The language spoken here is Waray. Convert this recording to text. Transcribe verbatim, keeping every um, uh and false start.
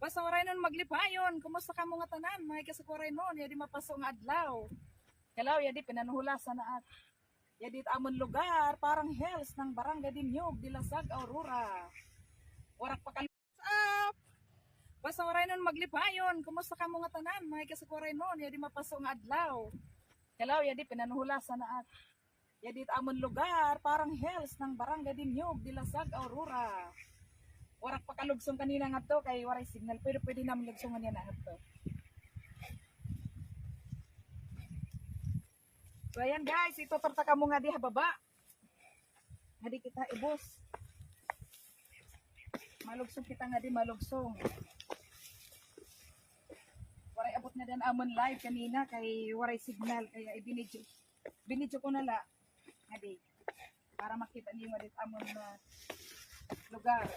Sa Waraynon maglipayon, kumusta kamo ngatanan, mga ikasukwaray no, yadi mapaso nga adlaw. Hello, yadi pinanuhulasan na ak. Yadi it amon lugar, parang hills ng Barangay Dinyog, Dilasag, Aurora. Warak pa kan-, what's up? Basta Waraynon maglipayon, kumusta kamo ngatanan, mga ikasukwaray no, yadi mapaso nga adlaw. Hello, yadi pinanuhulasan na ak. Yadi it amon lugar, parang hills ng Barangay Dinyog, Dilasag, Aurora. Warak pa kalugsong kanina ngadto kay waray signal. Pero pwede namon lugsungan yana ngadto. So ayan guys, itutur ta kamo ngadi ha baba. Ngadi kita ubos. Malugsong kita ngadi, malugsong. Waray abot ngadi an amon live kanina kay waray signal kay ibinidyo. Binidyo ko na la. Ngadi. Para makita niyo ngadi it amon, ah, lugar.